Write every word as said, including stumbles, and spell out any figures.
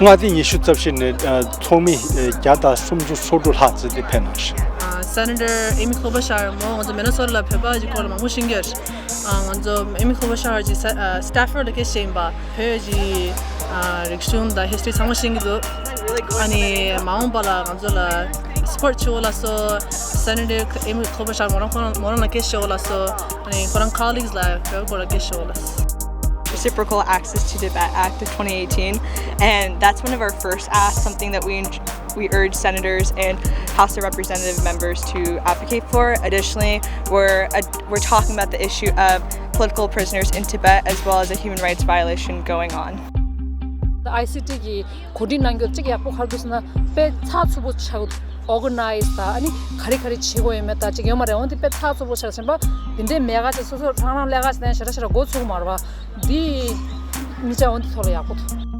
མངའ་སྡེ་ཉི་ཤུ་རྩ་བཞི་ནས་ཚོགས་མི་བརྒྱ་དང་སུམ་ཅུ་སོ་དྲུག་ལྷག་ཙམ་དེ་ཕེབས་གནང་ཞིང་། Senator Amy Klobuchar མོ་ང་ཚོ་མི་ནི་སོ་ཊ་ལ་བོད་པ་གི་སྐོར་ལ་མང་པོ་ཤེས་ཀྱི་ཡོད། ང་ཚོ་Amy Klobuchar གི་Stafford ལ་སྐད་ཆ་བཤད་ཡིན་པ། བོད་ཀྱི་རིག་གཞུང་དང་ཧི་སི་ཊོ་རི་ཚང་མ་ཤེས་ཀྱི་འདུག་ཨ་ནི་མ་འོངས་པ་ལ་ང་ཚོ་ལ་སི་པོ་ཊི་བྱེད་ལ་སོགས། Senator Amy Klobuchar མོ་རང་ཁོ་རང་མོ་རང་ལ་སྐད་ཆ་བཤད་ལ་སོགས། ཨ་ནི་ཁོ་རང་colleagues ལ་བོད་སྐོར་ལ་སྐད་ཆ་བཤད་ལ་སོགས། Reciprocal Access to Tibet Act of twenty eighteen, and that's one of our first asks, something that we we urge senators and House of Representative members to advocate for. Additionally, we're uh, we're talking about the issue of political prisoners in Tibet, as well as a human rights violation going on. The I C T གི་གོ་སྒྲིག་གནང་རྒྱུ་གཅིག་ཡག་པོ་ག་རེ་འདུག་ཟེར་ན་དཔེ་ཚགས་ཚུད་པོ་ཆགས། Organize ད་ཨ་ནི་ག་རེ་ག་རེ་བྱེད་དགོས་ཡོད་མེད་ད་གཅིག་ཡོད་མ་རེད། འོན་ཏེ་དཔེ་ཚགས་ཚུད་པོ་ཆགས་ཟིན་པ་འདི་འདྲའི་མེད་ག་ཅིག་སོ་སོ་རང་རང་ལས་ཀ་བྱས་ནས་ཞེ་དྲག་ཞེ་དྲག་འགོ་ཚུགས་མ་རེད་པ། འདི་མི་ཆ་འོན་ཏེ་ཐོག་ལ་ཡག་པོ་འདུག